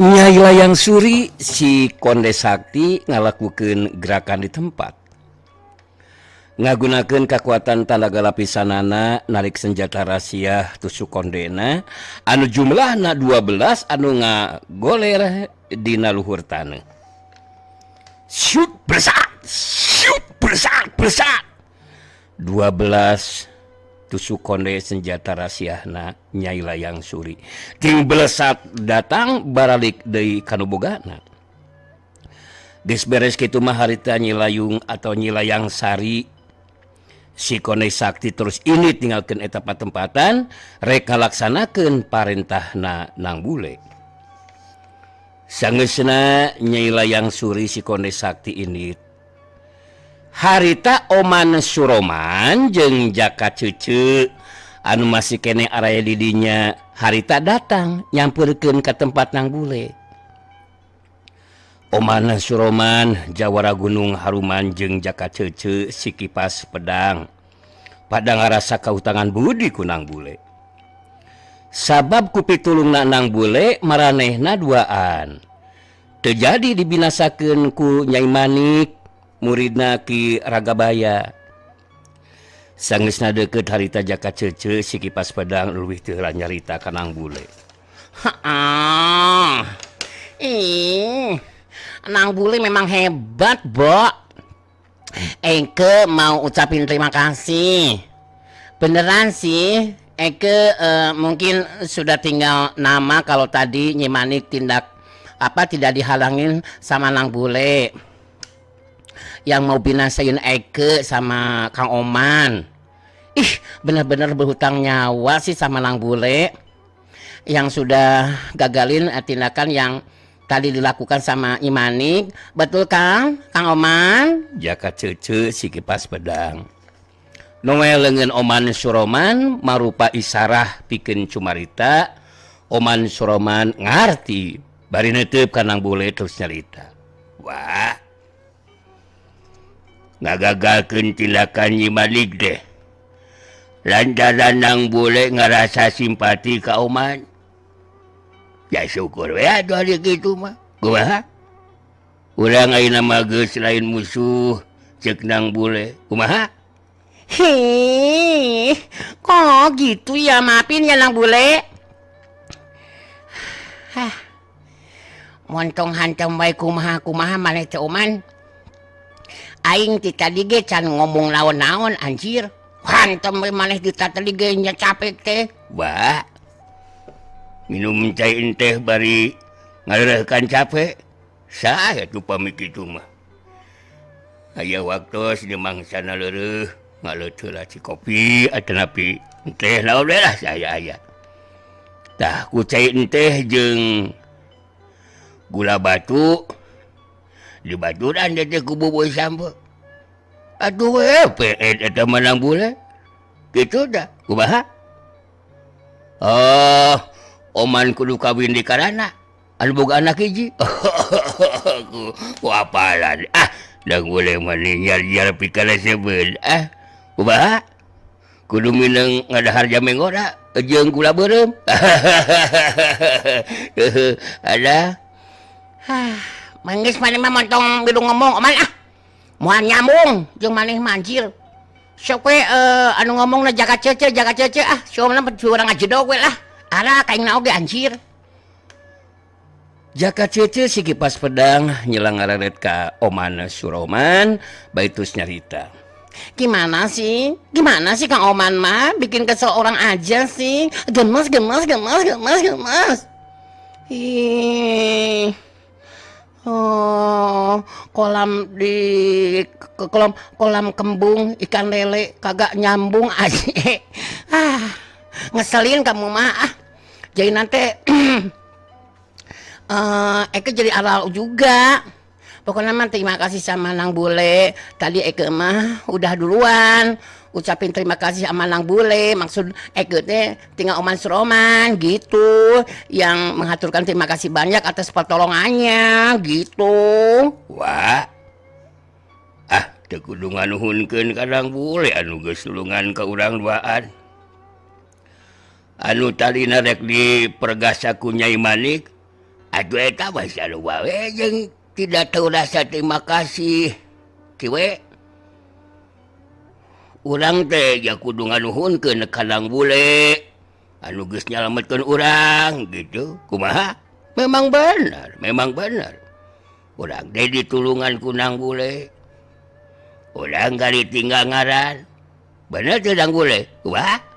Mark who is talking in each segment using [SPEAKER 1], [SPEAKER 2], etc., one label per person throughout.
[SPEAKER 1] Nyai Layang Suri si Konde Sakti ngalakukeun gerakan di tempat. Ngagunakeun kakuatan tanaga lapisanana narik senjata rahasia tusuk kondena anu jumlahna 12 anu ngagoler dina luhur taneuh. Shoot bersat, shoot bersat, bersat. 12 tusuk konde senjata rahasiana Nyai Layang Suri. Ting belesat datang baralik deui kanu bogana. Geus beres kitu mah harita Nyi Layung atau Nyi Layang Sari si Konde Sakti terus ini tinggalkeun eta patempatan rek ngalaksanakeun parentahna Nang Bule. Sangeusna Nyai Layang Suri si Konde Sakti ini harita Oman Suroman jeung Jaka Cece anu masih keneh araya di dinya harita datang nyamperkeun ka tempat Nang Bule. Oman Suroman jawara Gunung Haruman jeung Jaka Cece si kipas pedang pada ngarasa kautangan budi ku Nang Bule. Sabab ku pitulungna Nang Bule maranehna duaan teu jadi dibinasakeun ku Nyai Manik muridna Ki Ragabaya. Sangeusna deukeut harita Jaka Cece si kipas pedang leuwih teu heula nyarita ka Nang Bule.
[SPEAKER 2] Heeh. Ih, Nang Bule memang hebat, Bo. Eke mau ucapin terima kasih. Beneran sih, Eke mungkin sudah tinggal nama kalau tadi Nyi Manik tindak apa tidak dihalangin sama Nang Bule yang mau binasain Eke sama Kang Oman. Ih, bener-bener berhutang nyawa sih sama Nang Bule yang sudah gagalin tindakan yang tadi dilakukan sama Nyi Manik. Betul Kang? Kang Oman?
[SPEAKER 1] Jaka Cece si kipas pedang. Noel leungeun Oman Suroman marupa isarah pikeun cumarita. Oman Suroman ngarti bari neuteup ka Nang Bule terus nyarita. Wah, ngagagalkeun tindakan Nyi Manik deh. Lantaran Nang Bule ngarasa simpati ka Oman. Ya syukur we atuh ari kitu mah. Kumaha? Urang ayeuna mah geus lain musuh ceuk Nang Bule. Kumaha?
[SPEAKER 2] Hih, kok gitu ya, maafin ya Nang Bule. Hah. Montong hantem wae kumaha-kumaha maneh teh Oman. Aing ti tadi ge can ngomong naon-naon anjir. Hantem we maneh di tadi ge nya capek teh.
[SPEAKER 1] Wah. Minum cai teh bari ngaleureurkan capek. Saha atuh pamit kitu mah. Aya waktos di mangsana leureuh ngaleut heula ci kopi atanapi teh naon we lah saya aya. Tah ku cai teh jeung gula batu dibaturan teh ku bubur sampe. Aduh we peet eta mah Nang Bule. Kitu dah kumaha? Oh, Oman kudu kawin di karana anu boga anak hiji. Ku apalan ah Nang Bule mah nyar-nyar pikalesebeun ah. Kumaha? Kudu mineng ngadahar jame ngora jeung gula beureum. Ada.
[SPEAKER 2] Hah, mangis maneh mah montong bidu ngomong Oman ah. Moal nyambung jeung maneh mah anjir. Sok we anu ngomongna Jaka Cece, Jaka Cece ah, si Oman mah urang ngajedog we lah. Ara ka aingna oge anjir.
[SPEAKER 1] Jaka Cece si kipas pedang nyelang ngararet ka Oman Suroman baitus nyarita.
[SPEAKER 2] Gimana sih? Gimana sih Kang Oman mah bikin kesel orang aja sih. Gemes gemes gemes gemes gemes. Ih. Oh, kolam di kolam kolam kembung ikan lele kagak nyambung aja. Ah, ngeselin kamu mah ah. Jadi nanti Eke jadi aral juga. Pokoknya mah terima kasih sama Nang Bule. Tadi Eke mah udah duluan ucapin terima kasih sama Nang Bule. Maksud Eke teh tinggal Oman Suroman gitu yang mengaturkan terima kasih banyak atas pertolongannya gitu.
[SPEAKER 1] Wah. Ah, teu kudu nganuhunkeun ka Nang Bule anu geus nulungan ka urang duaan. Anu tadina rek dipergasa ku Nyai Manik atuh eta mah sarua we jeung tidak tahu rasa terima kasih. Kiwe urang teh ja kudu nganuhunkeun ka Nang Bule anu geus nyalametkeun urang gitu. Kumaha? Memang benar, memang benar. Urang teh ditulungan ku Nang Bule. Urang kali tinggal ngaran. Bener teh Nang Bule? Kumaha?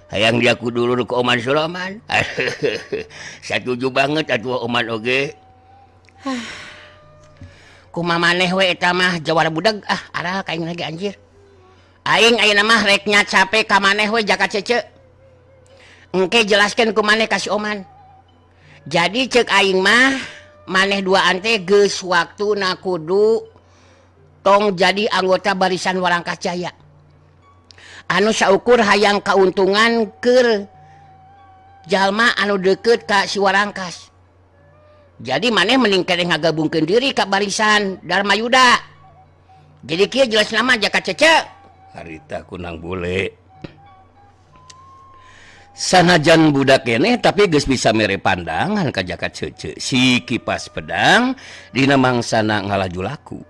[SPEAKER 1] Hayang dia ku dulur ke Oman Sulaman. Satuju banget atuh Oman oge.
[SPEAKER 2] Kumaha maneh we eta mah jawara budak ah aral ka aing lagi anjir. Aing ayeuna mah rek nya capek ka maneh we Jaka Cece. Engke jelaskeun ku maneh ka si Oman. Jadi cek aing mah maneh duaan teh geus waktuna kudu tong jadi anggota barisan Warangkas Jaya. Anu saukur hayang kauntungan keur jalma anu deukeut ka si Warangkas. Jadi maneh mending keneh ngagabungkeun diri ka barisan Dharma Yuda. Jadi kieu jelas nama Jaka Cece.
[SPEAKER 1] Harita ku Nang Bule. Sanajan budak keneh tapi geus bisa mere pandangan ka Jaka Cece. Si kipas pedang dina mangsana ngalaju laku.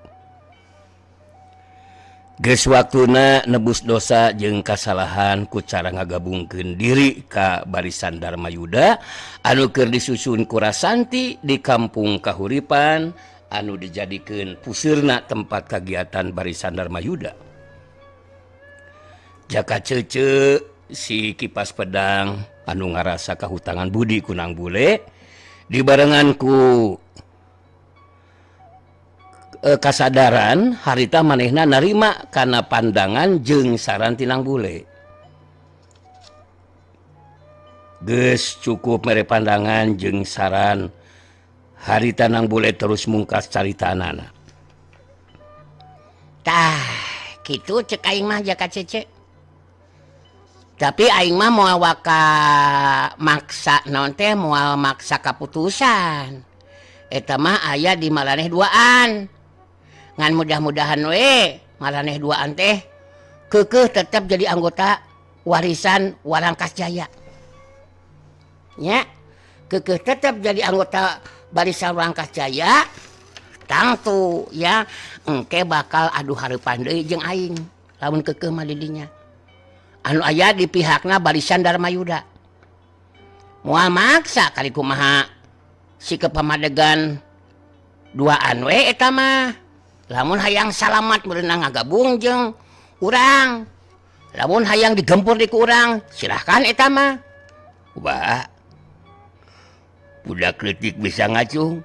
[SPEAKER 1] Geus waktuna nebus dosa jeung kasalahan ku cara ngagabungkeun diri ka barisan Dharma Yuda anu keur disusun ku Rasanti di kampung Kahuripan anu dijadikeun puseurna tempat kagiatan barisan Dharma Yuda. Jaka Cece si kipas pedang anu ngarasa kahutangan budi ku Nang Bule dibarengan ku kasadaran harita manehna narima kana pandangan jeung saran ti Nang Bule. Geus cukup mere pandangan jeung saran harita Nang Bule terus mungkas caritanana.
[SPEAKER 2] Tah, kitu cek aing mah Jaka Cece. Tapi aing mah moal waka maksa naon teh moal maksa kaputusan. Eta mah aya di maraneh duaan. Ngan mudah-mudahan we maraneh duaan teh keukeuh tetap jadi anggota warisan Warangkas Jaya. Nya, keukeuh tetap jadi anggota barisan Warangkas Jaya, tangtu ya engke bakal adu hareupan deui jeung aing lamun keukeuh mah di dinya. Anu aya di pihakna barisan Dharma Yuda. Moal maksa kali kumaha si kepamadegan duaan we eta mah. Lamun hayang salamat merenang ngagabung jeung urang. Lamun hayang digempur di ku urang, silahkan eta mah.
[SPEAKER 1] Wah. Budak leutik bisa ngacung.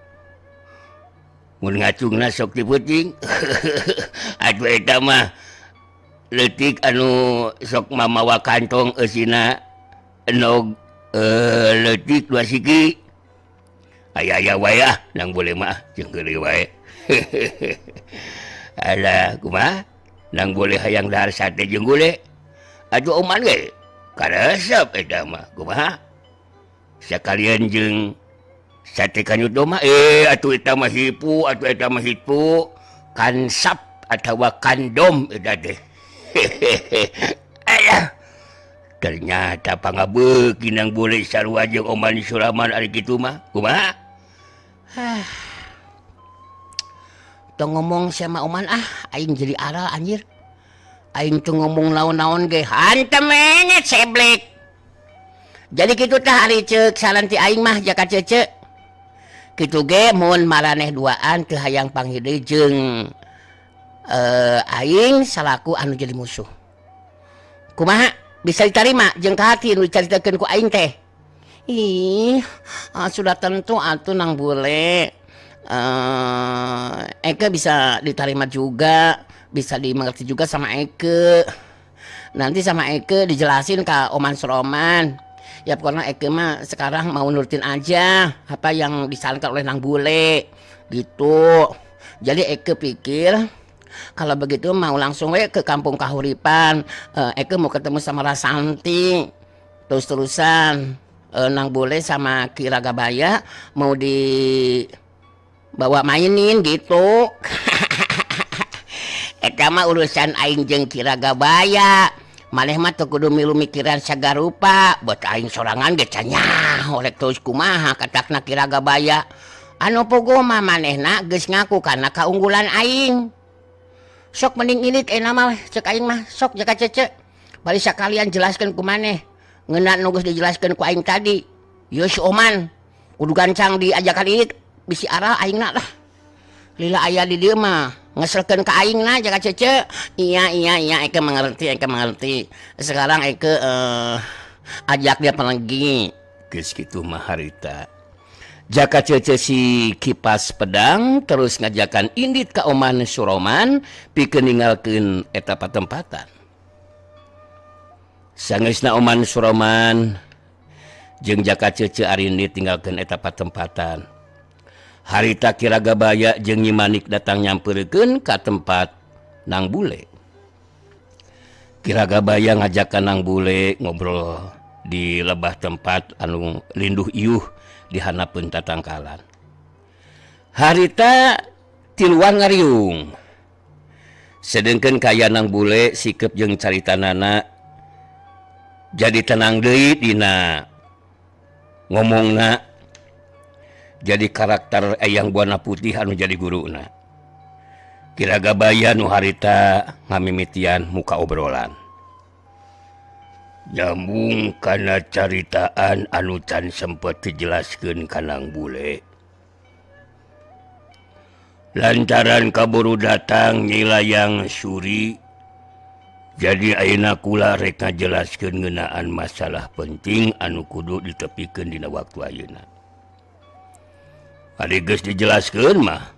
[SPEAKER 1] Mun ngacungna sok dipeuting. Atuh eta mah leutik anu sok mamawa kantong eusina enog leutik dua siki. Aya-aya wae ah, Nang Bule mah jeung geuleuh wae. Alah kumaha Nang Bule hayang dahar sate jeung gule. Atuh Oman ge karesep eta mah kumaha. Sakalian jeung sate kanyut domba atuh eta mah hipu, atuh eta mah hipu kansap atawa kandom eta teh. Alah ternyata pangabeuki Nang Bule sarua jeung Oman Sulaman ari kitu mah kumaha.
[SPEAKER 2] Tong ngomong sama Oman ah, aing jadi aral anjir. Aing teu ngomong naon-naon ge hantem menget seblek. Jadi kitu tah ari ceuk saran ti aing mah Jaka Cece. Kitu ge mun maraneh duaan teu hayang panghide jeung aing salaku anu jadi musuh. Kumaha bisa ditarima jeung ka hati nu dicaritakeun ku aing teh? Ih, sudah tentu atuh Nang Bule. Eke bisa diterima juga, bisa dimengerti juga sama Eke. Nanti sama Eke dijelasin ke Oman Sroman. Ya pokoknya Eke mah sekarang mau nurutin aja apa yang disarankan oleh Nang Bule gitu. Jadi Eke pikir kalau begitu mau langsung we ke kampung Kahuripan. Eke mau ketemu sama Rasanti terus-terusan. Nang Bule sama Ki Ragabaya mau dibawa mainin gitu. Eta mah urusan aing jeung Ki Ragabaya. Maneh mah teu kudu milu mikiran sagarupa, buat aing sorangan ge can nyaho rek terus kumaha katakna Ki Ragabaya. Anu puguh mah manehna geus ngaku kana kaunggulan aing. Sok mending indit ayeuna mah cek aing mah, sok Jaka Cece. Bari sakalian jelaskeun ku maneh. Ngeunaan nu geus dijelaskeun ku aing tadi. Ieu si Oman kudu gancang diajakan indit bisi arah aingna lah. Lila aya di dieu mah ngeselkeun ka aingna Jaka Cece. Iya iya iya Eke mengerti, Eke mengerti. Sekarang Eke ajak dia pergi.
[SPEAKER 1] Geus kitu mah harita. Jaka Cece si kipas pedang terus ngajakan indit ka Oman Suroman pikeun ninggalkeun eta patempatan. Sangeusna Oman Suroman jeung Jaka Cece arindit tinggalkeun eta patempatan. Harita Ki Ragabaya jeung Nyi Manik datang nyamperkeun ka tempat Nang Bule. Ki Ragabaya ngajakan Nang Bule ngobrol di lebah tempat anu linduh iuh di hanapeun tatangkalan. Harita tiluan ngariung. Sedengkeun kaya Nang Bule sikep jeung caritanana jadi tenang deui dina ngomongna. Jadi karakter Eyang Buana Putih anu jadi guruna. Ki Ragabaya nu harita ngamimitian muka obrolan. Nyambung kana caritaan anu can sempet dijelaskeun ka Nang Bule. Lantaran kaburu datang Nyi Layang Suri, jadi ayeuna kula rek ngajelaskeun ngeunaan masalah penting anu kudu ditepikeun dina waktu ayeuna. Ari geus dijelaskeun mah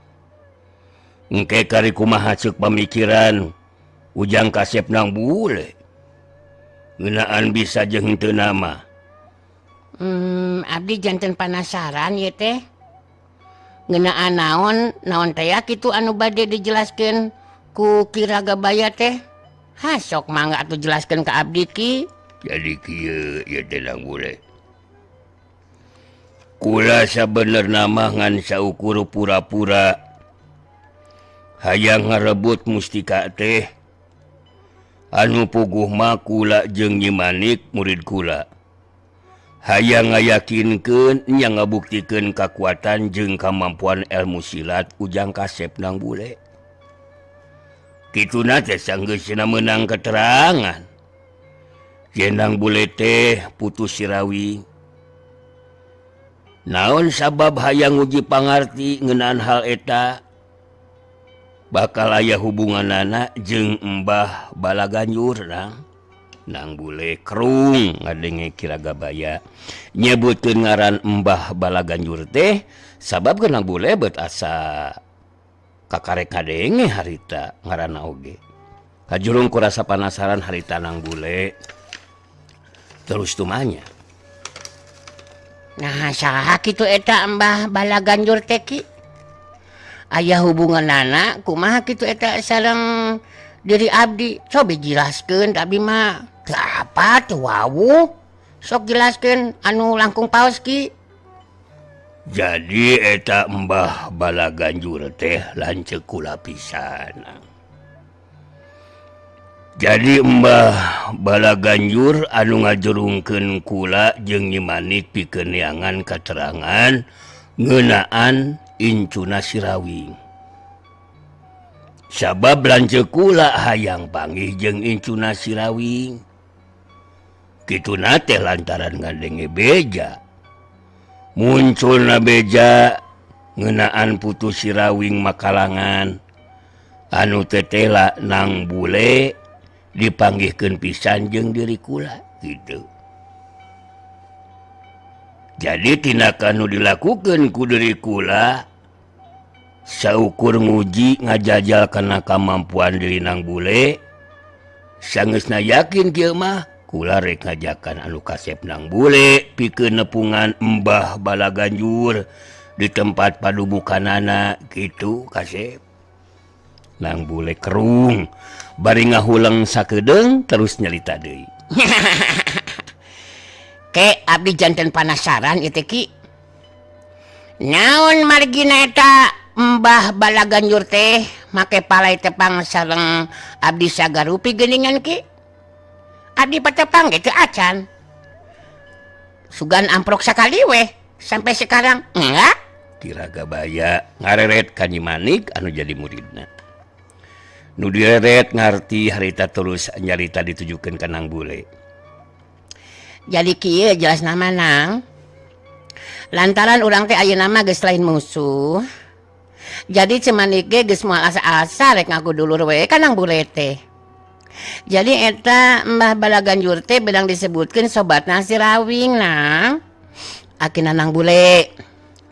[SPEAKER 1] engke kari kumaha ceuk pamikiran Ujang Kasep Nang Bule ngeunaan bisa jeung henteu nama.
[SPEAKER 2] Abdi janten panasaran ieu teh. Ngeunaan naon naon teh ya kitu anu bade dijelaskeun ku Ki Ragabaya teh. Ha sok mangga atuh jelaskeun ka abdi Ki.
[SPEAKER 1] Jadi kieu ieu teh Nang Bule. Kula sabenerna mah ngan saukur pura-pura hayang ngarebut mustika teh. Anu puguh mah kula jeung Nyi Manik murid kula. Hayang ngayakinkeun nya ngabuktikeun kakuatan jeung kamampuan ilmu silat Ujang Kasep Nang Bule. Kituna teh sanggeusna meunang keterangan. Yen Nang Bule teh putus Sirawi. Naon sabab hayang nguji pangarti ngeunaan hal eta? Bakal aya hubunganana jeung Mbah Balaganjur Nang. Nang Bule kerung ngadenge Ki Ragabaya nyebutkeun ngaran Mbah Balaganjur teh sabab Nang Bule beut asa kakarek ngadenge harita ngaranna oge. Kajurung ku rasa panasaran harita Nang Bule terus tumanya.
[SPEAKER 2] Nah saha kitu eta Mbah Balaganjur teh Ki? Aya hubunganana kumaha kitu eta sareng diri abdi? Cobi jelaskeun abdi mah teu apa teu wawuh. Sok jelaskeun anu langkung paos Ki.
[SPEAKER 1] Jadi eta Mbah Balaganjur teh lanceuk kula pisan. Jadi Mbah Balaganjur anu ngajurungkeun kula jeung Nyi Manik pikeun neangan katerangan ngeunaan incuna Sirawing. Sabab lanceuk kula hayang panggih jeung incuna Sirawing. Kituna teh lantaran ngadenge beja. Munculna beja ngeunaan putu Sirawing makalangan anu tetela Nang Bule dipanggihkeun pisan jeung diri kula gitu. Jadi tindakan nu dilakukeun ku diri kula saukur nguji ngajajal kana kamampuan diri Nang Bule. Sangeusna yakin kieu mah kula rek ngajakan anu kasep Nang Bule pikeun nepungan Mbah Balaganjur di tempat padubukanana gitu kasep. Nang Bule kerung bari ngahuleng sakedeung terus nyelita deui.
[SPEAKER 2] Ke abdi janten panasaran ieu teh Ki. Naon margina eta Mbah Balaganjur teh make palai tepang sareng abdi sagarupi geuningan Ki? Abdi patepang ge teu acan. Sugan amprok sakali weh sampai sekarang enggak.
[SPEAKER 1] Ki Ragabaya ngareret ka Nyi Manik anu jadi muridna. Nu direret ngarti harita terus nyarita ditujukeun ka Nang Bule.
[SPEAKER 2] Jadi kieu jelas nama Nang. Lantaran urang teh ayeuna mah geus lain musuh. Jadi Cemanik ge geus moal asa-asa rek ngaku dulur we ka Nang Bule teh. Jadi eta Mbah Balaganjur teh bedang disebutkeun sobatna si Rawing Nang. Akina Nang Bule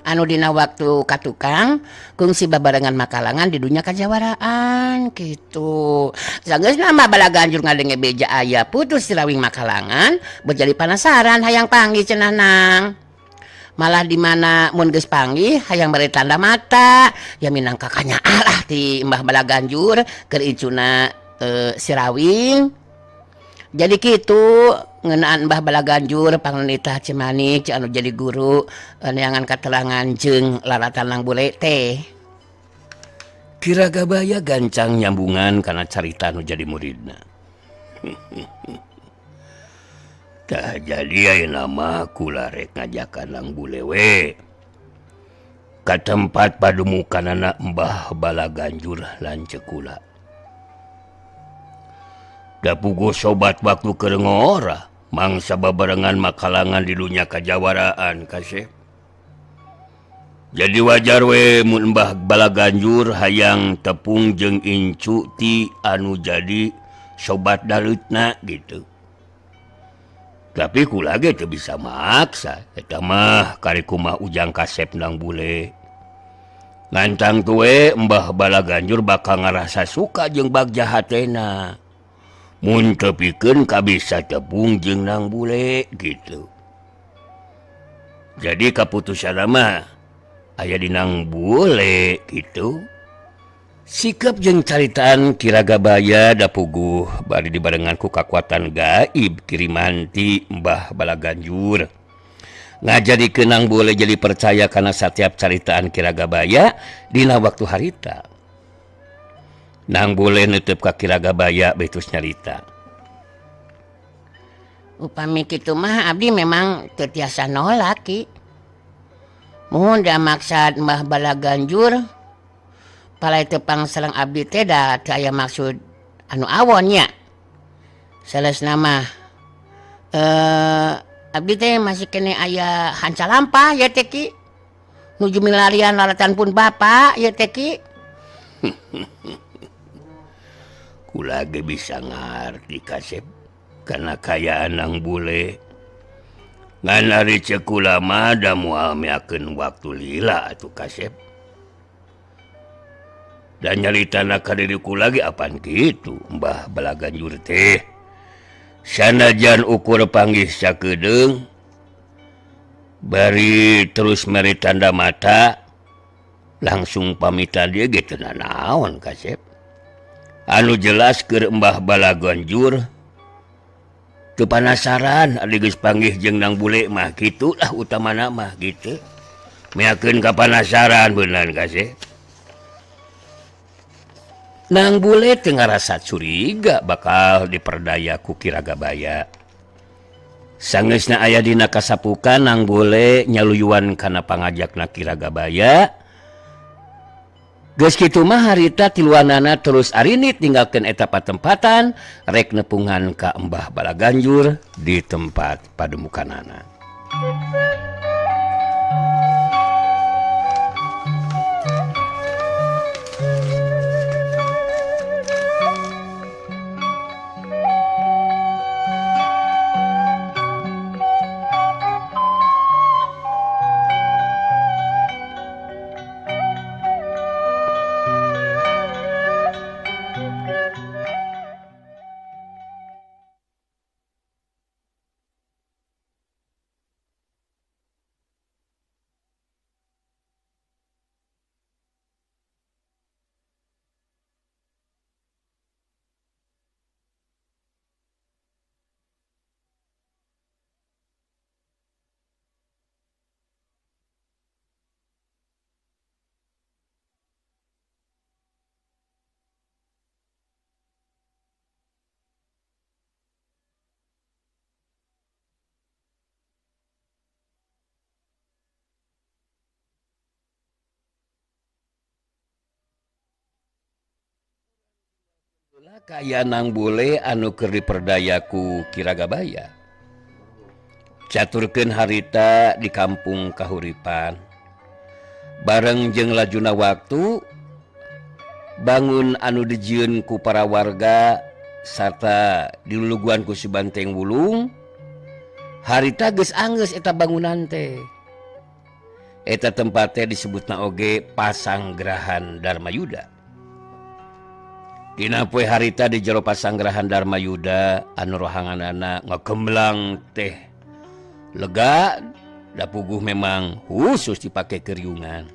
[SPEAKER 2] anu dina waktu ka tukang kungsi babarengan makalangan di dunya kajawaraan gitu. Sanggeusna Mbah Balaganjur ngadenge beja aya putus si Rawing makalangan, berjadi penasaran hayang panggih cenah Nang. Malah di mana mun geus panggih hayang bari tanda mata, ya minangka kanyaah lah ti Mbah Balaganjur keur icuna si Rawing. Jadi kitu ngeunaan Mbah Balaganjur pangnitah Cemanik anu jadi guru neangan katerangan jeung laratan Nang Bule teh.
[SPEAKER 1] Ki Ragabaya gancang nyambungan kana carita nu jadi muridna. Tah jadi ayeuna mah kula rek ngajakan Nang Bule we ka tempat padumukanana Mbah Balaganjur lanceuk kula. Da puguh sobat waktu keur ngora mangsa babarengan makalangan di dunya kajawaraan kasep. Jadi wajar we mun Mbah Balaganjur hayang tepung jeung incu ti anu jadi sobat daleutna gitu. Tapi kula ge teu bisa maksa, eta mah kari kumaha Ujang Kasep Nang Bule. Ngantang tue Mbah Balaganjur bakal ngarasa suka jeung bagja hatena. Mun teu pikeun kabisa tepung jeung Nang Bule gitu. Jadi kaputusan mah aya di Nang Bule gitu. Sikap jeung caritaan Ki Ragabaya da puguh bari dibarengan ku kakuatan gaib kiriman ti Mbah Balaganjur. Ngajadikeun Nang Bule jadi percaya kana satiap caritaan Ki Ragabaya dina waktu harita. Nang Bule nutup ka Ki Ragabaya betus nyarita.
[SPEAKER 2] Upami kitu mah abdi memang teu tiasa nolak Ki. Mun da maksad Mbah Balaganjur palai tepang sareng abdi teh da teu aya maksud anu awon nya. Salesna mah abdi teh masih kene aya hanca lampah ya teh Ki. Nuju milarian laratan pun bapak ya teh Ki.
[SPEAKER 1] Kula ge bisa ngarti kasep karena kayaan Nang Bule. Ngan ari ceuk kula mah da moal meakeun waktu lila atuh kasep. Dan nyaritana ka diri kula ge apan kitu Mbah Balaganjur teh. Sanajan ukur panggih sakedeung bari terus mere tanda mata langsung pamitan dia ge teu nanaon kasep. Anu jelas keur Mbah Balaganjur teu panasaran ari geus panggih jeung Nang Bule mah kitu lah utamana mah kitu. Meakeun ka panasaran beunang kasih. Nang Bule teu ngarasa curiga bakal diperdaya ku Ki Ragabaya. Sangeusna aya dina kasapukan Nang Bule nyaluyuan kana pangajakna Ki Ragabaya. Geus kitu mah harita tiluanana terus arinit ninggalkeun eta patempatan rek nepungan ka Mbah Balaganjur di tempat pademukanana. Kaya nang bule anu keur diperdayaku Kiragabaya. Caturkeun harita di kampung Kahuripan. Bareng jeung lajuna waktu bangun anu dijieun ku para warga sarta diluluguan ku si Banteng Wulung, harita geus anggeus eta bangunan teh. Eta tempat teh disebutna oge Pasanggrahan Darmayuda. Dina poe harita di jero Pasanggrahan Darmayuda anu rohanganana ngagemblang teh lega da puguh memang khusus dipake keriungan.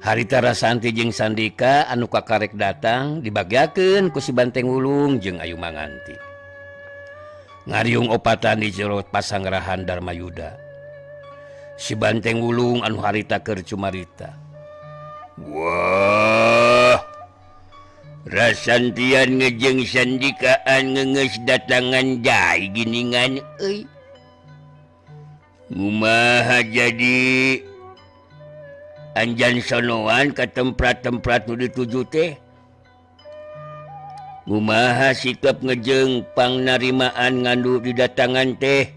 [SPEAKER 1] Harita Rasanti jeung Sandika anu kakarek datang dibagiakeun ku si Banteng Wulung jeung Ayu Manganti. Ngariung opatan di jero Pasanggrahan Darmayuda. Si Banteng Wulung anu harita keur cumarita. Wah, Rasantian ngejeng Sandikaan ngeungeus datangan jai giningan euy. Kumaha jadi anjan sonoan ka tempat-tempat nu dituju teh? Kumaha sikap ngejeng pangnarimaan ngandu didatangan teh?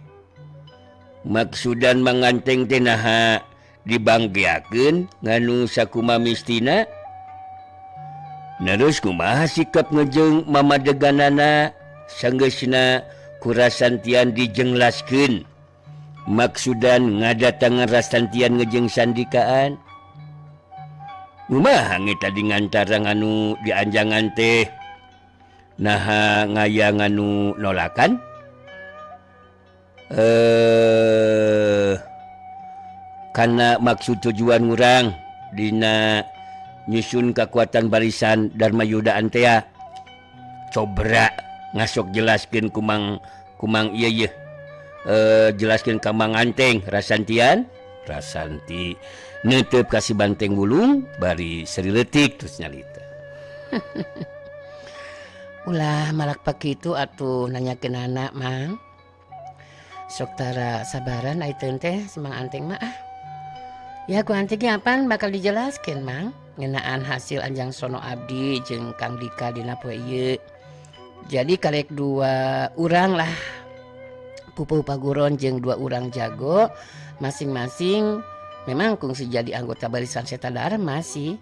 [SPEAKER 1] Maksudan manganteng teh naha dibanggiakeun nganu sakumaha mistina? Nerus kumaha sikap ngejeng mamadeganana sanggeusna ku Rasantian dijenglaskeun? Maksudan ngadatangan Rasantian ngejeng Sandikaan. Kumaha ngeta di ngantara nganu dianjangan teh? Naha ngaya nganu nolakan? Kana maksud tujuan ngurang dina nyusun kekuatan barisan Darmayuda antea. Cobra ngasok jelaskeun kumang kumang ieu yeuh. Jelaskeun ka Mang Anteng Rasantian. Rasanti neuteub ka si Banteng Wulung bari seri leutik terus nyalita.
[SPEAKER 2] Ulah malak pakitu atuh nanyakeun anak Mang. Sok tara sabaran aiteun teh si Mang Anteng mah ah. Ya ku anting ge apaan bakal dijelaskeun Mang ngeunaan hasil anjang sono abdi jeung Kang Dika dina poe ieu. Jadi karek dua urang lah pupuh paguron jeung dua urang jago masing-masing memang kungsi jadi anggota barisan Seta Dharma sih.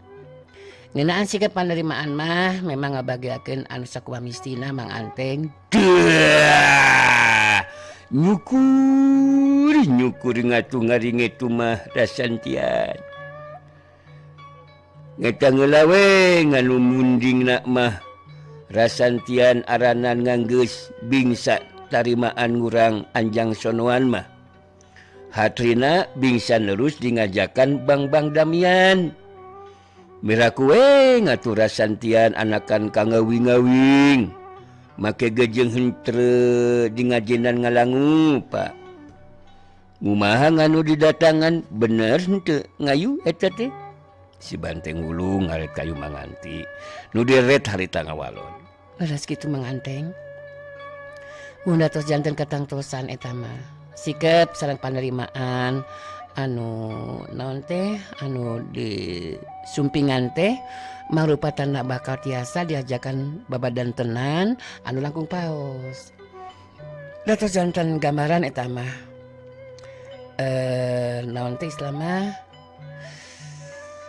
[SPEAKER 2] Ngeunaan sikap panerimaan mah memang ngabagiakeun anu sakumaha mistina Mang Anteng.
[SPEAKER 1] Duh, nyukur nyukur ngatu ngaringetu mah Rasantian. Ngeta ngeula we nganu mundingna mah Rasantian aranan nganggeus bingsa tarimaan ngurang anjang sonoan mah. Hatrina bingsa nerus dingajakan Bang-bang Damian. Miraku we ngatur Rasantian anakan ka ngawing-ngawing. Make gejeng hentre dingajenan ngalangu Pak. Ngumaha nganu didatangan bener henteu ngayu eta teh. Si Banteng Wulung ngaret kayu Manganti. Nu direret harita ngawalon.
[SPEAKER 2] Leres kitu Mang Anteng. Bunda tos janten katangtosan eta mah. Sikep sareng panerimaan anu naon teh anu di sumpingan teh mangrupa tanda bakal tiasa diajakan babadan tenan anu langkung paos. Datos janten gambaran eta mah. Naon teh istilah mah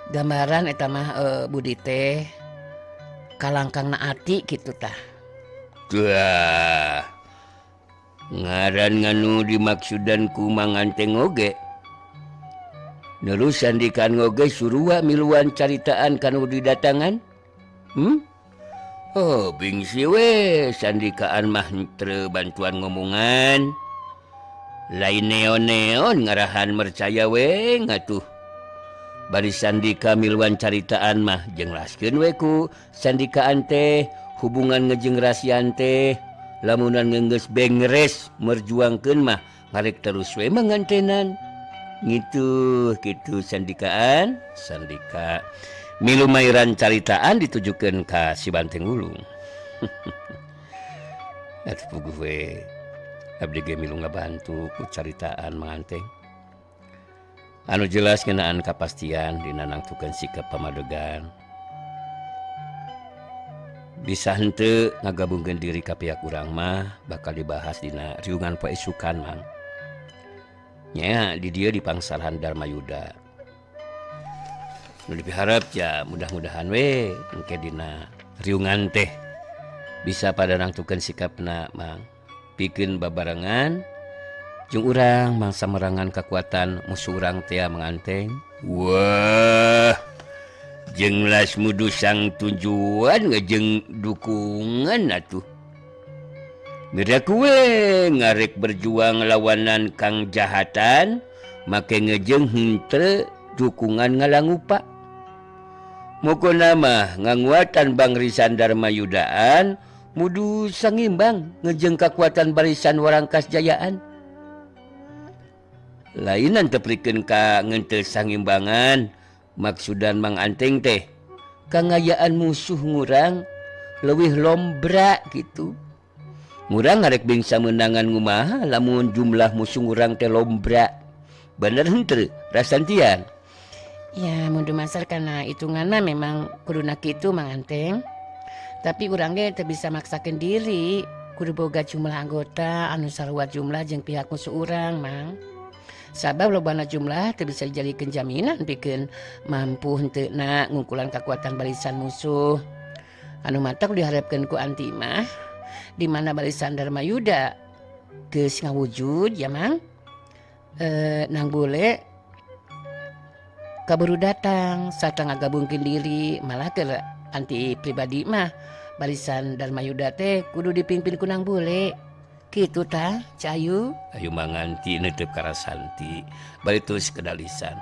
[SPEAKER 2] gambaran eta mah budi teh kalangkangna ati kitu tah.
[SPEAKER 1] Duh. Ngaran nganu dimaksudan ku Mang Anteng oge. Nerus Sandikaan oge surua miluan caritaan kanu didatangan. Oh bingsi we Sandikaan mah henteu bantuan ngomongan. Lain neon-neon ngarahan mercaya we ngatuh. Bari Sandika miluan caritaan mah jenglaskeun we ku Sandikaan teh hubungan ngejeng Rasian teh lamunan ngeunggeus bengres merjuangkeun mah ngarek terus we mangantenan. Ngitu kitu Sandikaan. Sandika milu mairan caritaan ditujukeun ka si Banteng Wulung. Atuh puguh we abdi ge milu ngabantu ku caritaan Mang Anteng. Anu jelas ngeunaan kapastian dina nangtukeun sikap pamadegan. Bisa henteu ngagabungkeun diri ka pihak urang mah bakal dibahas dina riungan poe isukan Mang. Nya di dieu di Pangsarahan Dharma Yuda. Nu dipiharep ya mudah-mudahan we engke dina riungan teh bisa pada nangtukeun sikapna Mang. Pikeun babarengan jeung urang mangsa merangan kekuatan musuh urang teh manganteng. Wah, jeung las mudu sang tujuan ngejeng dukungan atuh. Mira kue ngarek berjuang lawanan kang jahatan make ngejeng henteu dukungan ngalangupa. Mokona mah nganguatan Bangrisan Dharma Yudaan mudu sangimbang ngejeng kekuatan barisan Warangkas Jayaan. Lainan teprikeun ka ngentel sangimbangan maksudan Mang Anteng teh kangayaan musuh ngurang leuwih lombra gitu. Ngurang ngarek bingsa meunangan ngumaha lamun jumlah musuh ngurang teh lombra. Bener henteu Rasantian?
[SPEAKER 2] Ya mun dumasar kana hitunganna memang kuduna kitu Mang Anteng. Tapi urang ge teu bisa maksakeun diri, kudu boga jumlah anggota anu sarua jumlah jeung pihak musuh urang Mang. Sabab lobana jumlah teu bisa dijadikeun jaminan pikeun mampu henteu na ngungkulan kekuatan barisan musuh. Anu matak diharapkeun ku anti mah di mana barisan Dharma Yuda geus ngawujud ya Mang. Nang bule kaburu datang sarta ngagabungkeun diri malah ke anti pribadi mah barisan Dharma Yuda teh kudu dipimpin ku Nang Bule. Kitu tah Cayu.
[SPEAKER 1] Ayu manganti neuteub ka Rasanti bari terus kedalisan.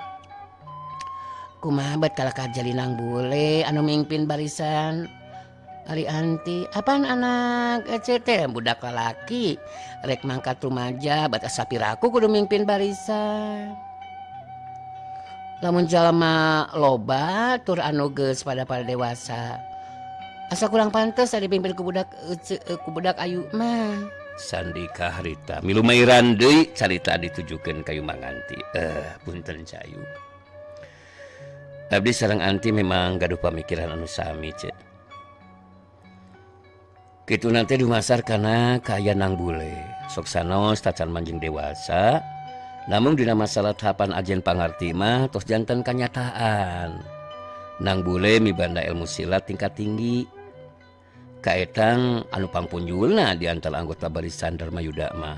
[SPEAKER 2] Kumaha bet kalakah jadi Nang Bule anu mimpin barisan ari anti apaan anak ECT budak lalaki rek mangkat rumaja batas sapiraku kudu mimpin barisan. Lamun jalma loba tur anu geus pada pada dewasa asa kurang pantes dipimpin ku budak ku budak ayu mah.
[SPEAKER 1] Sandika harita milumairan deui carita ditujukeun ka Manganti. Punten Cayu. Abdi sareng anti memang gaduh pamikiran anu sami ce. Kitu nanti dumasar kana kaayaan Nang Bule. Sok sanos tacan manjing dewasa. Namun dina masalah tahapan ajen pangarti mah tos janten kanyataan. Nang Bule mibanda ilmu silat tingkat tinggi. Kaetang anu pangpunjulna di antara anggota barisan Dharma Yuda mah.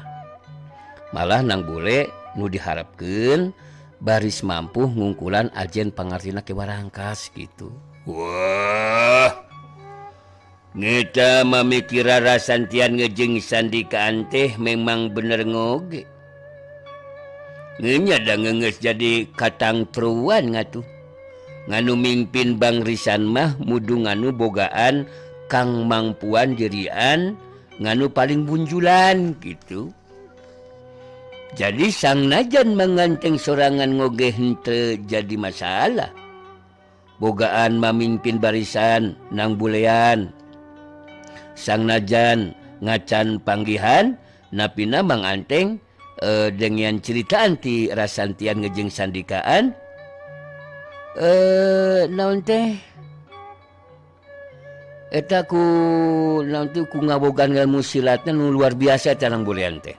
[SPEAKER 1] Malah Nang Bule nu diharapkeun baris mampu ngungkulan ajen pangartina ke Warangkas gitu. Wah. Ngeta mamikira Rasantian ngejeng sandikaan teh memang bener ngoge. Ngenya da ngeungeus jadi katang truan ngatuh. Nganu mimpin Bangrisan mah mudu nganu bogaan kang mangpuan dirian nganu paling bunjulan gitu. Jadi sang najan manganteng sorangan ngoge henteu jadi masalah. Bogaan mamimpin barisan Nang Bulean. Sang najan ngacan panggihan napina Mang Anteng dengian ceritaan ti Rasantian ngejeng sandikaan naon teh eta ku naon teh ku ngabogaan ilmu silatna nu luar biasa eta Nang Bulean teh.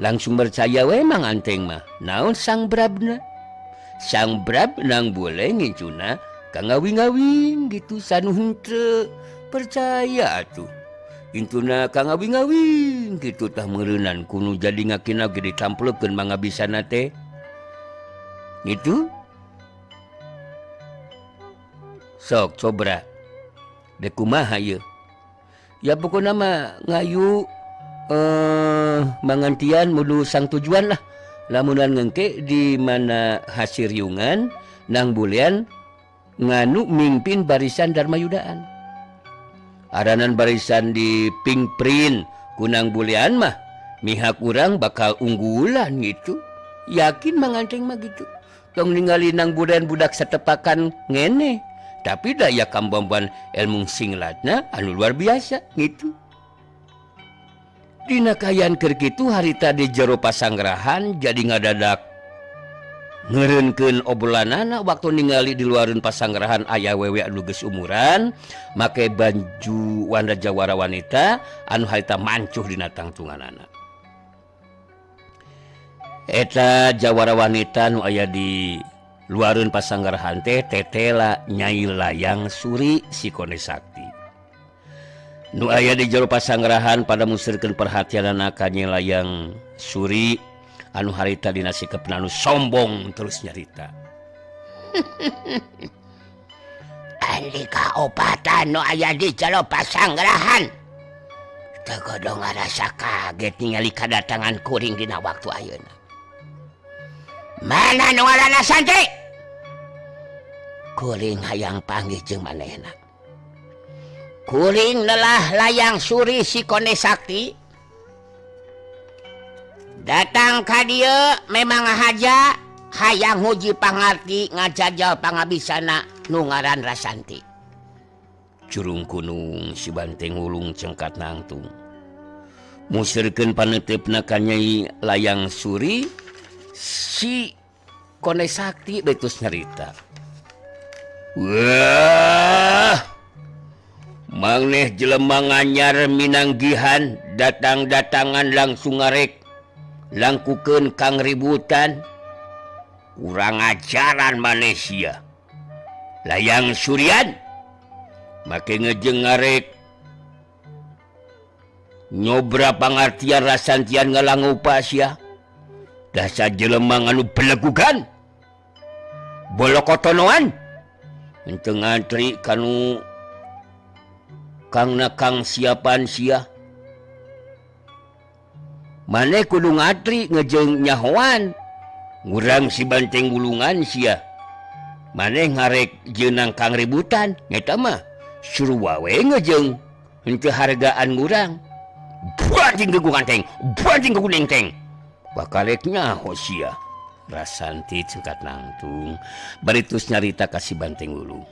[SPEAKER 1] Langsung percaya we Mang Anteng mah naon sang brabna. Sang brab Nang Bule ngincuna ka ngawing-ngawing gitu sanu henteu percaya atuh. Intuna ka ngawing-ngawing kitu tah meureunan kunu jadi ngakina ge ditamplekeun mangabisana teh. Gitu. Sok cobra. Dek kumaha ieu? Ya pokona mah ngayu mangantian mudu sang tujuan lah. Lamunan ngengke di mana hasil riungan Nang Bulean nganu mimpin barisan Dharma Yudaan. Aranan barisan di pingprin kunang Bulean mah mihak urang bakal unggulan gitu. Yakin Manganteng mah gitu. Tong ningali Nang Bulean budak satepakan ngene. Tapi daya kambamban ilmu singlatna anu luar biasa gitu. Dina kaayaan keur kitu harita di jero pasangrahan jadi ngadadak Ngeureunkeun obrolanana waktu ningali di luareun pasanggerahan aya wewe anu geus umuran make baju wanda jawara wanita anu harita mancuh dina tangtunganana. Eta jawara wanita nu aya di luareun pasanggerahan teh tetela Nyai Layang Suri si Konde Sakti. Nu aya di jero pasanggerahan pada musirkeun perhatianana ka Nyai Layang Suri anu harita dina sikepna anu sombong terus nyarita.
[SPEAKER 2] Andika opatan nu aya di jero pasanggerahan teu kudu ngarasa kaget ningali kadatangan kuring dina waktu ayeuna. Mana nu ngaranna Santi? Kuring hayang panggih jeung manehna. Kuring lelah Layang Suri si Konde Sakti datang ka dieu memang haja hayang huji pangarti ngajajal pangabisana nu ngaran Rasanti.
[SPEAKER 1] Curung kunung si Banteng Wulung cengkat nangtung. Musirkeun paneuteup-na ka Nyai Layang Suri si Konde Sakti betus nyarita. Wah, maneh jelema nganyar minanggihan datang-datangan langsung ngarek langkukeun kang ributan. Kurang ajaran Malaysia. Layang Surian make ngejeng ngarek nyobra pangartian rasantian ngalangupa sia. Dasar jelema anu belegugan bolokotonoan henteu ngantri kanu kangna kang siapan sia. Maneh kudu ngatri ngejeng nyahoan ngurang si Banteng Wulungan sia. Maneh ngarek jeunang kang ributan eta mah suruh wae ngejeng henteu hargaan ngurang. Banting gegungan teng, banting geguneng teng. Bakalek nyaho sia. Rasanti cengkat nangtung bari terus nyarita ka si Banteng Wulung.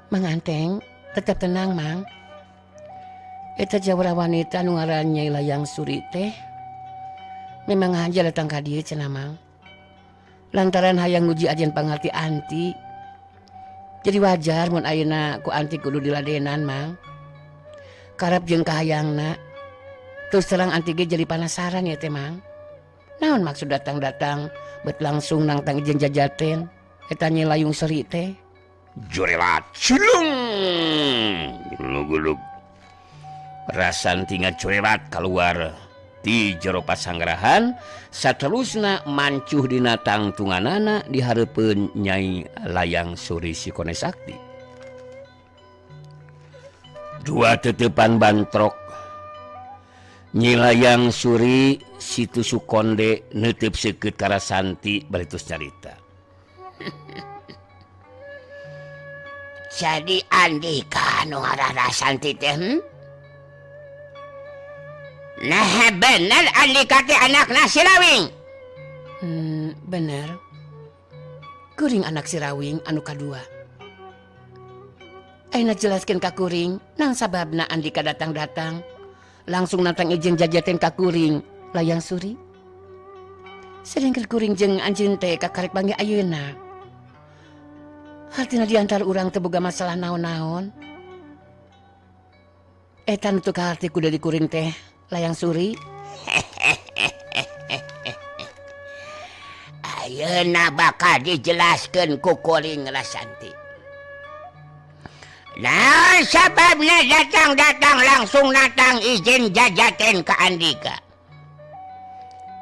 [SPEAKER 2] Mang Anteng, tetap tenang Mang. Eta jawara wanita nu ngaran Nyai Layang Suri teh memang aja datang ka dieu cenah Mang. Lantaran hayang nguji ajen pangarti Anti. Jadi wajar mun ayeuna ku Anti kudu diladenan Mang. Karep jeung kahayangna. Terus terang Anti ge jadi penasaran ya teh Mang. Naon maksud datang-datang bet langsung nangtang ijen jajaten eta Nyai Layung Suri teh.
[SPEAKER 1] Jorelat cilung gulug-gulug. Rasanti ngacorelat keluar ti jero pasanggerahan saterusna mancuh dina tangtunganana di hareupeun Nyai Layang Suri si Konde Sakti. Dua tetepan bantrok Nyi Layang Suri si Tusuk Konde neuteup seukeut ka Rasanti bari tos nyarita.
[SPEAKER 2] Jadi Andika nu ngaran Rasanti teh Nah bener Andika teh anakna si Rawing. Bener. Kuring anak si Rawing anu kadua. Ayeuna jelaskeun ka kuring nang sababna Andika datang-datang langsung nantang izin jajaten ka kuring Layang Suri. Sedengkeun kuring jeung anjeun teh kakarek panggih ayeuna. Hartina di antara urang teu boga masalah naon-naon. Eta nu teu kaharti ku dari kuring teh Layang Suri. Ayeuna bakal dijelaskeun ku kuring Rasanti. Nah, sababna datang-datang langsung natang izin jajaten ka Andika.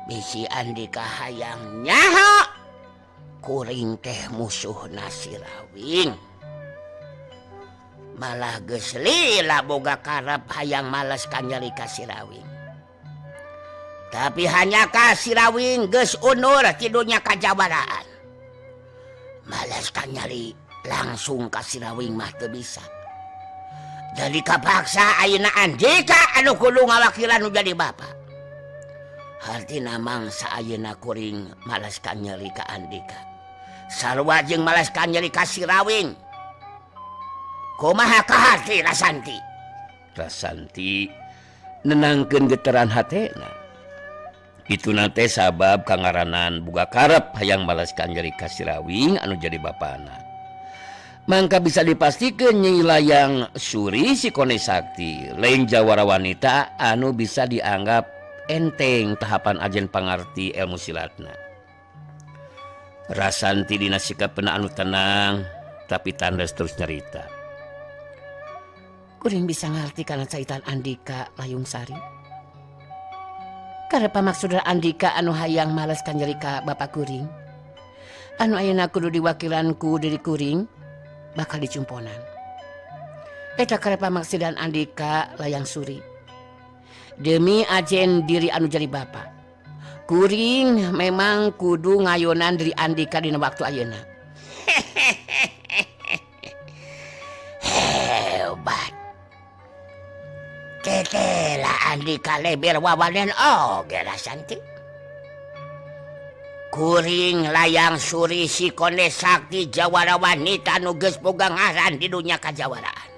[SPEAKER 2] Bisi Andika hayang nyaho kuring teh musuhna si Rawing. Malah geus lila boga karep hayang males kanyeri ka si Rawing. Tapi hanya ka si Rawing geus unur ti dunya kajawaraan. Males kanyeri langsung ka si Rawing mah teu bisa. Jadi kapaksa ayeuna Andika anu kudu ngawakilan nu jadi bapa. Hartina mangsa ayeuna kuring males kanyeri ka Andika. Sarua jeung males kanyeri ka si Rawing. Kumaha kaharti Rasanti?
[SPEAKER 1] Rasanti nenangkeun getaran hatena. Itu nate sabab kangaranan buka karep hayang malaskan nyeri ka Sirawing anu jadi bapana. Mangka bisa dipastikan Nyai Layang Suri si Kone Sakti lain jawara wanita anu bisa dianggap enteng tahapan ajen pangarti ilmu silatna. Rasanti dina sikap pena anu tenang tapi tandes terus nyarita.
[SPEAKER 2] Kuring bisa ngarti kana caitan Andika Layung Sari. Karep pamaksudna Andika anu hayang males ka nyeri ka bapak kuring. Anu ayeuna kudu diwakilan ku diri kuring bakal dicumponan. Eta karep pamaksudan Andika Layang Suri. Demi ajen diri anu jadi bapak. Kuring memang kudu ngayonan diri Andika dina waktu ayeuna. Hebat. Tetela Andika leber wawanen oge Rasanti. Kuring Layang Suri si Kone Sakti jawara wanita nu geus boga ngaran di dunya kajawaraan.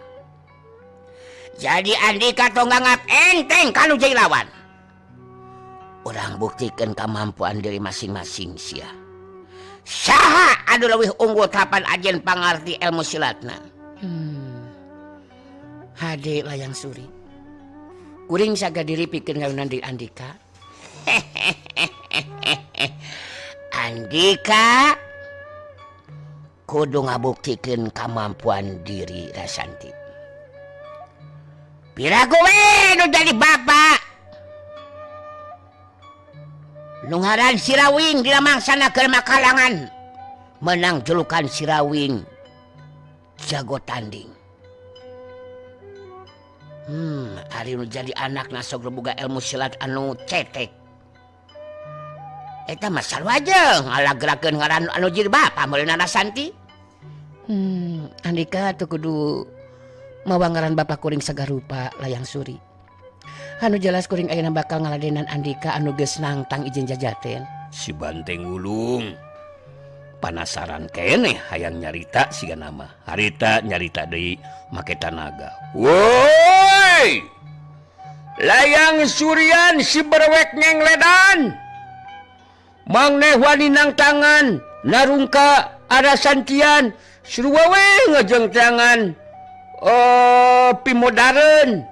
[SPEAKER 2] Jadi Andika tong nganggap enteng kanu jadi lawan. Urang buktikeun kemampuan diri masing-masing sia. Saha anu leuwih unggul tahapan ajen pangarti ilmu silatna. Hade Layang Suri. Kuring saga diri pikeun ngayunan diri Andika. Andika kudu ngabuktikeun kemampuan diri Rasanti. Piraku we nu jadi bapak. Nu ngaran Sirawing dina mangsana keur makalangan menang julukan Sirawing jago tanding. Ari nu jadi anakna sok boga ilmu silat anu cetek. Eta mah sarua jeung ngalagerakeun ngaran anu jadi bapa meureunna Rasanti. Andika teu kudu mawa ngaran bapa kuring sagarupa Layang Suri. Anu jelas kuring ayeuna bakal ngaladenan Andika anu geus nangtang izin jajaten.
[SPEAKER 1] Si Banteng Wulung panasaran keneh hayang nyarita siga nama. Harita nyarita deui make tanaga. Woi! Layang Surian si berwek ngengledan. Mangneh wani nang tangan narungka arasantian sarua we ngejeng tangan pimodaren.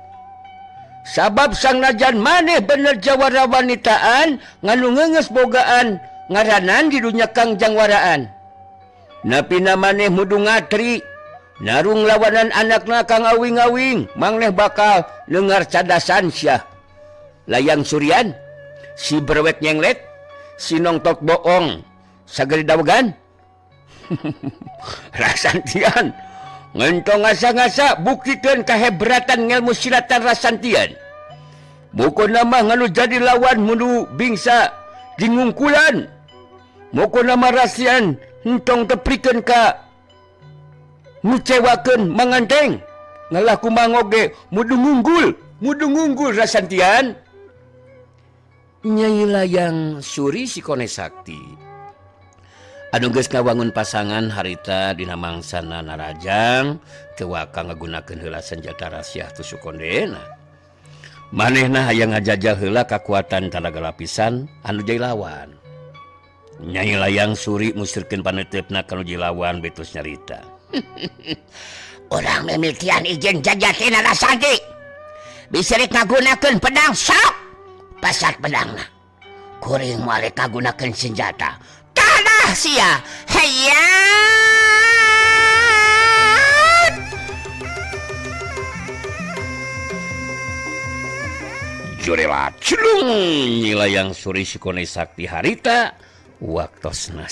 [SPEAKER 1] Sabab sang najan maneh bener jawara wanitaan nganu ngeungeus bogaan ngaranan di dunya kangjangwaraan. Napina maneh mudu ngatri narung lawanan anakna kang awing-awing mangneh bakal lengar cadasan sia. Layang Surian si berwek nyenglet si nongtok bohong sagede dawegan. Rasantian ngentong ngasa-ngasa buktikeun kahebratan ngelmu silatan Rasantian. Mukona mah nganu jadi lawan munu bingsa dingungkulan. Mukona mah Rasian entong teprikeun ka ngecewakeun manganteng. Ngalah kumangoge mudu ngunggul Rasantian. Nyai Layang Suri si Kone Sakti anu geus ngawangun pasangan harita dina mangsana narajang teu waka ngagunakeun heula senjata rahasia tusuk kondena. Manehna hayang ngajajah heula kakuatan tanaga lapisan anu jadi lawan. Nyai Layang Suri musirkeun paneuteup-na ka nu jadi lawan betus nyarita.
[SPEAKER 2] Urang mimitian izin jajatina Rasanti. Bisirik ngagunakeun pedang sok pasat pedangna. Kuring moal kagunakeun senjata. Tanah sia. Hayat.
[SPEAKER 1] Jurela celung Nyi Layang Suri si Kone Sakti harita waktosna.